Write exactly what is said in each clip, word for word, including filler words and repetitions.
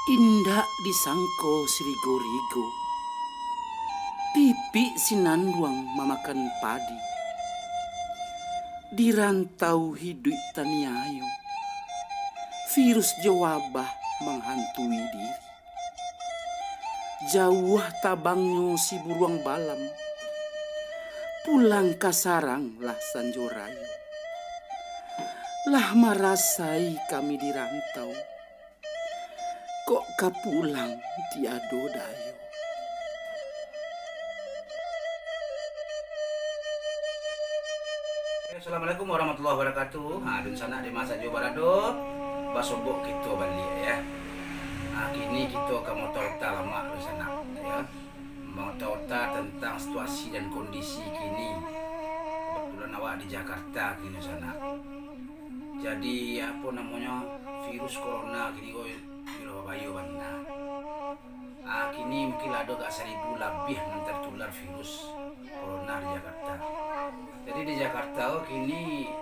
Indak disangko sirigo-rigo, pipik sinanduang mamakan padi. Di rantau hiduik taniayo, virus jo wabah manghantui diri. Jauah tabangnyo si buruang balam, pulang ka sarang lah sanjo rayo. Lah marasai kami di rantau, kok ka pulang tiado dayo. Assalamualaikum warahmatullahi wabarakatuh. Ha, dunsanak di ma sajo barado, basobok kito baliak, ya. Ha, kini kito ka maota-ota lamak, dunsanak, ya. Maota-ota tentang situasi dan kondisi kini. Kebetulan awak di Jakarta kini, dunsanak. Jadi, apo namonyo, virus corona kini ko gilo babayo bana. Ah, kini mungkin lah ado agak saribu labiah nan tertular virus corona di Jakarta. Jadi, di Jakarta ko kini,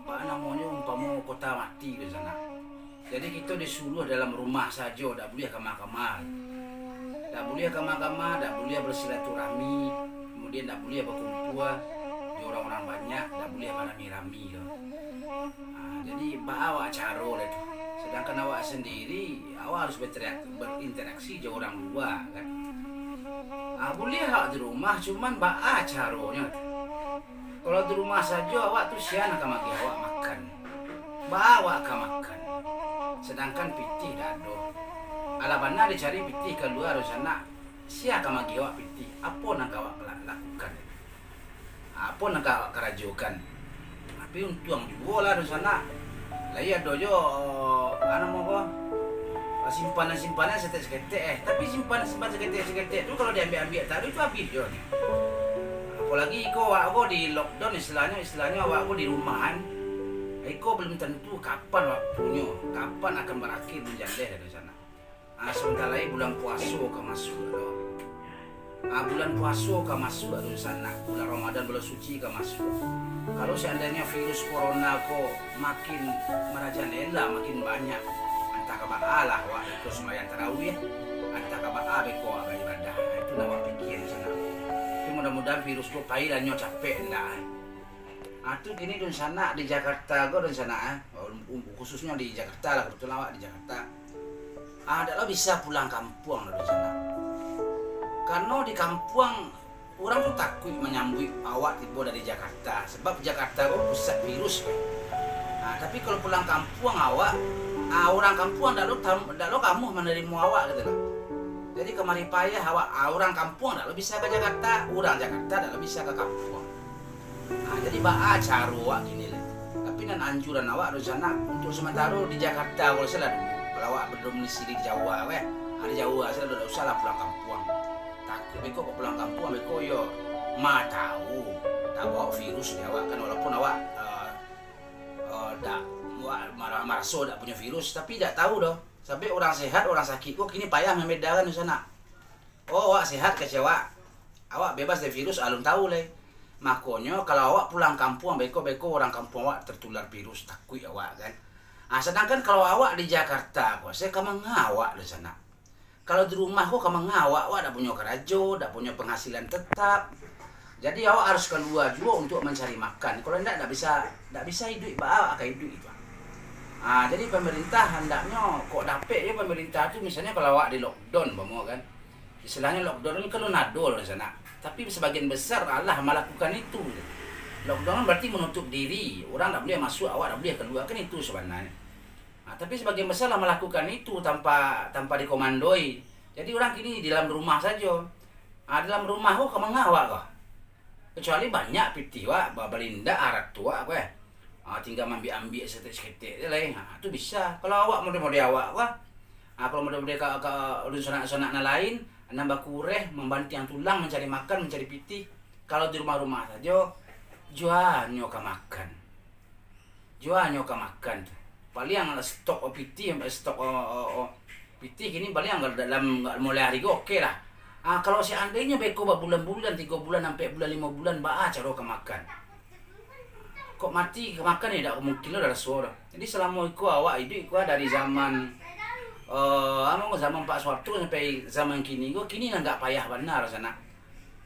baa namonyo, umpamo kota mati, dunsanak. Jadi, kito disuruah dalam rumah sajo, dak buliah kama-kama. Dak buliah kama-kama, dak buliah bersilaturahmi, kemudian dak buliah bakumpua jo urang-urang banyak, dak buliah barami-rami tu. Ah, jadi, baa awak caro lai tu? Sedangkan awak sandiri, awak harus berteriak-, berinteraksi jo urang lua, kan? Ah, buliah awak di rumah, cuman baa caronyo tu? Kalau di rumah sajo, awak tu sia nan ka magiah awak makan? Baa awak ka makan? Sedangkan pitih dak ado. Alah bana dicari pitih kalua, dunsanak. Sia ka magiah awak pitih? Apo nan ka awak la-, lakukan? Apo nan ka awak karajokan? Tapi untuang juo lah, dunsanak. Lai ado jo, a namo ko, simpanan-simpanan saketek-saketek, eh. Tapi simpanan-simpanan saketek-saketek tu, kalau diambiak-ambiak taruih tu, abih jo nyo. Apolagi iko awak ko di lockdown, istilahnyo, istilahnyo awak ko di rumahan. Iko belum tentu kapan waktunyo, kapan akan barakhir, dunsanak. Ah, sabanta lai bulan puaso ka masuak tu. Ah, bulan puaso ka masuak tu, dunsanak. Bulan Ramadan, bulan suci ka masuak. Kalau seandainyo virus corona ko makin marajalela, makin banyak, antah ka baa lah awak beko sumbayang tarawih, antah ka baa beko awak baibadah. Itu nan awak pikia, dunsanak. Tapi mudah-mudahan virus ko pai lah nyo capek, ndak. Ah, tu kini, dunsanak, di Jakarta ko, dunsanak, ah. Um, um, khususnyo di Jakarta lah, kebetulan awak di Jakarta. Ah, dak lo bisa pulang kampuang lah, dunsanak. Karano di kampuang, urang tu takuik manyambuik awak tibo dari Jakarta, sabab Jakarta ko pusat virus kan. Ah, tapi kalau pulang kampuang awak, ah, urang kampuang dak lo tam-, dak lo kamuah manarimo awak, gitu lah. Jadi, kamari payah awak, ah, urang kampuang dak lo bisa ka Jakarta, urang Jakarta dak lo bisa ka kampuang. Ah, jadi baa caro awak kini lai? Tapi nan anjuran awak, dunsanak, untuak samantaro di Jakarta ko sajolah dulu. Kalau awak badomisili di Jawa, weh. Ah, di Jawa sajolah, dak usahlah pulang kampuang. Takuik beko kok pulang kampuang, beko yo ma tau, tabao virus di awak kan, walaupun awak, eh, eh, dak, awak mara-, maraso dak punyo virus, tapi dak tau doh. Sampai urang sehat, urang sakik ko kini payah mambedakan, dunsanak. Oh, awak sehat, kecek awak. Awak bebas dari virus, alun tahu lai. Makonyo, kalau awak pulang kampuang, beko-beko urang kampuang awak tertular virus, takuik awak, kan. Ah, sedangkan kalau awak di Jakarta ko, sia ka manga awak, dunsanak. Kalau di rumah ko ka manga awak, awak dak punyo karajo, dak punyo penghasilan tetap. Jadi, awak harus kalua juo untuak mancari makan. Kalau indak, dak bisa, dak bisa iduik, baa awak ka iduik itu. Ah, jadi, pemerintah handaknyo, kok dapek jo pemerintah tu, misalnyo kalau awak di lockdown, umpamo kan. Istilahnyo lockdown kan alun ado lah di sanak. Tapi sebagian besar alah malakukan itu. Lockdown kan berarti menutup diri. Urang dak buliah masuak, awak dak buliah kalua, kan itu sabananyo. Ah, tapi sebagian besar lah malakukan itu tanpa, tanpa dikomandoi. Jadi urang kini di dalam rumah sajo. Ah, dalam rumah ko ka manga awak ko. Kecuali banyak pitih wak, ba-, balindak arat tu wak ko, eh. Ah, tingga maambiak-ambiak saketek-saketek se lai. Ah, tu bisa. Kalau awak model-model awak ko, ah, kalau model-model ka, ka dunsanak-sanak nan lain, nan bakureh, mambantiang tulang, mancari makan, mancari pitih. Kalau di rumah-rumah sajo, jua nyo ka makan. Jua nyo ka makan tu. Paliang lah stok pitih, stok, o, o, o, pitih kini paliang kalau dalam, kalau mulai hari ko oke lah. Ah, kalau seandainyo beko babulan-bulan, tigo bulan, ampek bulan, limo bulan, baa caro ka makan? Kok mati ka makan, indak mungkin lo dah raso dah. Jadi, salamo iko awak iduik ko dari zaman, Eh, anu, zaman Pak Suharto sampai zaman kini ko, kini lah agak payah bana, sanak.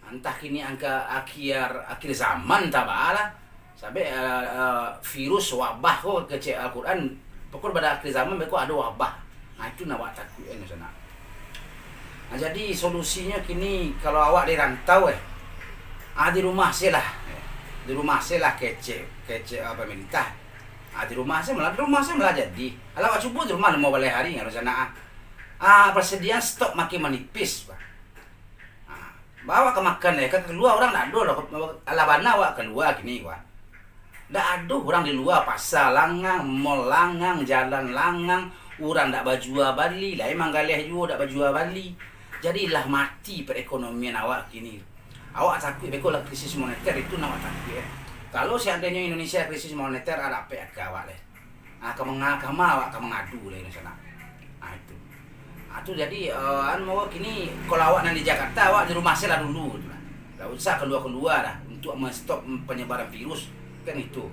Antah kini angka akhir, akhir zaman, antah baa lah. Sabab, eh, eh, virus wabah ko kecek Al-Quran, pokok pada akhir zaman beko ado wabah. Nah, itu nan awak takuik, eh, sanak. Nah, jadi solusinyo kini, kalau awak di rantau, eh, ah, di rumah se lah. Di rumah se lah kecek, kecek, ah, pemerintah. Ah, di rumah se malah, di rumah se malah jadi. Alah, awak cubo di rumah limo baleh hari, nggak sanak, ah. Ah, persediaan stok makin manipis, bah. Ah, bawa ka makan, eh, ka kalua urang ndak ado lah. Alah bana awak kalua kini, bah. Ndak ado urang di lua, pasa langang, mall langang, jalan langang, urang ndak bajua bali, lai manggaleh juo ndak bajua bali. Jadi lah mati perekonomian awak kini. Awak takuik beko lah krisis moneter, itu nan awak takuik, eh. Kalau seandainyo Indonesia krisis moneter, ah, dapek aka awak lai. Ah, ka manga-, kama awak ka mangadu lai, sanak. Ah, itu. Ah, tu jadi, eh, anu, kini kalau awak nan di Jakarta, awak di rumah se lah dulu, gitu lah. Ndak usah kalua-kalua lah untuk menstop penyebaran virus, kan itu.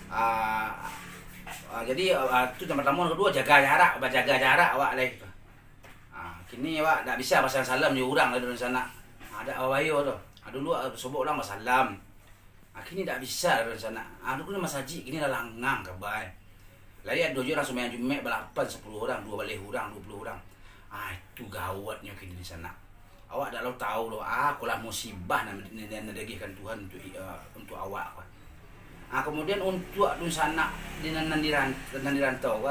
Ah, ah, jadi, ah, tu yang pertama, yang kedua, jaga jarak, bajaga jarak awak lai, gitu. Ah, kini awak ndak bisa basalam-salam jo urang lai, dunsanak. Ah, ndak babayo tu. Ah, dulu, ah, sobok urang basalam. Ah, kini ndak bisa, dunsanak. Ah, dulu kini masajik, kini lah langang ka bai. Lai ado jo urang sumbayang Jumaik balapan, sapuluah urang, duo baleh urang, duo puluah urang. Ah, itu gawatnyo kini, dunsanak. Awak ndak lo tahu lo, ah, akolah musibah nan, nan, nan diagiahkan Tuhan untuk, eh, untuk awak, ko. Ah, kemudian untuak dunsanak di nan, nan di ran-, nan di rantau, ko,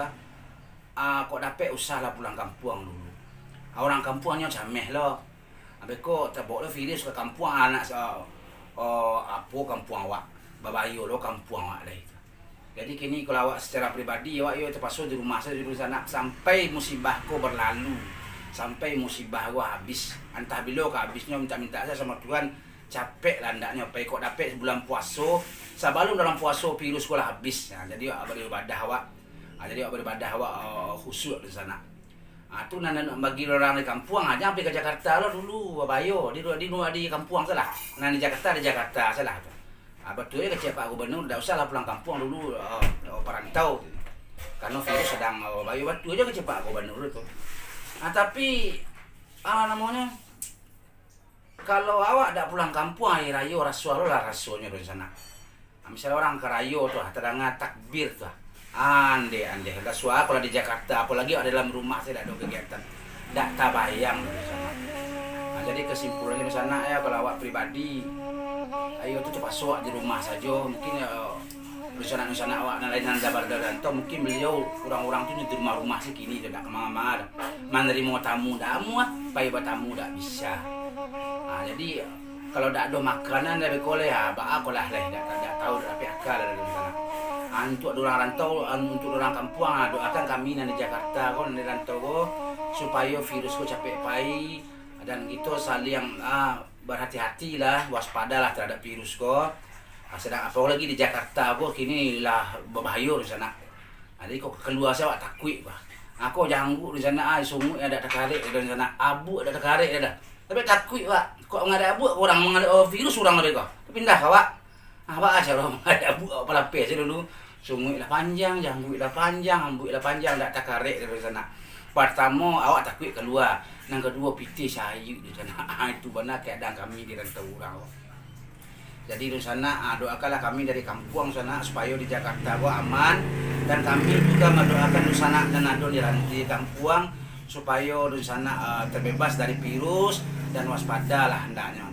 ah, kok dapek usahlah pulang kampuang dulu. Ah, urang kampuang nyo cameh lo. Abih ko tabao lo virus ka kampuang anak sa-, oh, apo kampuang awak. Babayo lo kampuang awak lai tu. Jadi kini kalau awak secara pribadi, awak yo tapaso di rumah sajo, dunsanak, sampai musibah ko berlalu, sampai musibah ko habis. Antah bilo ka habisnyo, mintak-mintak sajo samo Tuhan, capek lah andaknyo, pai kok dapek bulan puaso, sabalun dalam puaso virus ko lah habis. Nah, jadi awak beribadah awak, ah, jadi awak beribadah awak, eh, khusyuk, dunsanak. Ah, tu nan, nan bagi urang di kampuang, ah, jan pai ka Jakarta lo dulu, babayo. Di, di, di kampuang salah. Nan di Jakarta, di Jakarta salah tu. Ah, batua jo kecek Pak Gubernur, ndak usahlah pulang kampuang dulu, eh, eh, parantau. Karano virus sadang, eh, babayo, batua jo kecek Pak Gubernur tu. Ah, tapi, ah, namonyo, kalau awak dak pulang kampuang ari rayo, raso lo lah rasonyo, dunsanak. Ah, misalnyo urang ka rayo tu, ah, tadanga takbir tu, ah. Andeh, andeh, lah suah kalau di Jakarta, apolagi awak dalam rumah sajo dak ado kagiatan. Dak tabayang, dunsanak. Ah, jadi kesimpulannyo, dunsanak, yo, kalau awak pribadi, ayo tu tapaso awak di rumah sajo. Mungkin, yo, dunsanak-dunsanak awak nan lain nan ado di rantau, mungkin baliau urang-urang tu di rumah-rumah se kini tu, dak ka mano-mano doh. Manarimo tamu dak amuah, pai batamu dak bisa. Ah, jadi, kalau dak ado makanan dari koleh, ah, baa ko lah lai, dak, dak, dak tahu, dak dapek aka lah dari sana. Ah, untuak urang rantau, ah, untuak urang kampuang, ah, doakan kami nan di Jakarta ko, nan di rantau ko, supayo virus ko capek pai, dan kito saling, ah, berhati-hatilah, waspadalah terhadap virus ko. Ah, sadang apolagi di Jakarta ko kini lah babahayo di sana. Jadi kok kalua sajo awak takuik, bah. Ako jangguik di sana, ah, sunguik dak takarek di sana, abuak dak takarek dah. Tapi takuik, bah. Kok mangarek abuak, urang mangarek, oh, virus urang tadi ko. Pindah ka awak. Ah, baa caro mangarek abuak, awak palapeh sajo dulu. Sunguik lah panjang, jangguik lah panjang, abuak lah panjang, dak takarek di sana. Partamo, awak takuik kalua. Nan kaduo, pitih sayuik di sana. Ah, itu bana keadaan kami di rantau urang. Jadi, dunsanak, ah, doakanlah kami dari kampuang, sanak, supayo di Jakarta ko aman, dan kami juga mendoakan dunsanak nan ado di ran-, di kampuang, supayo dunsanak, ah, terbebas dari virus dan waspadalah hendaknyo.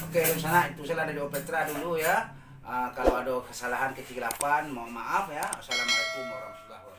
Oke, dunsanak, itu sajo dari Opetra dulu, ya. Ah, kalau ado kesalahan, kekhilafan, mohon maaf, ya. Assalamualaikum warahmatullahi wabarakatuh.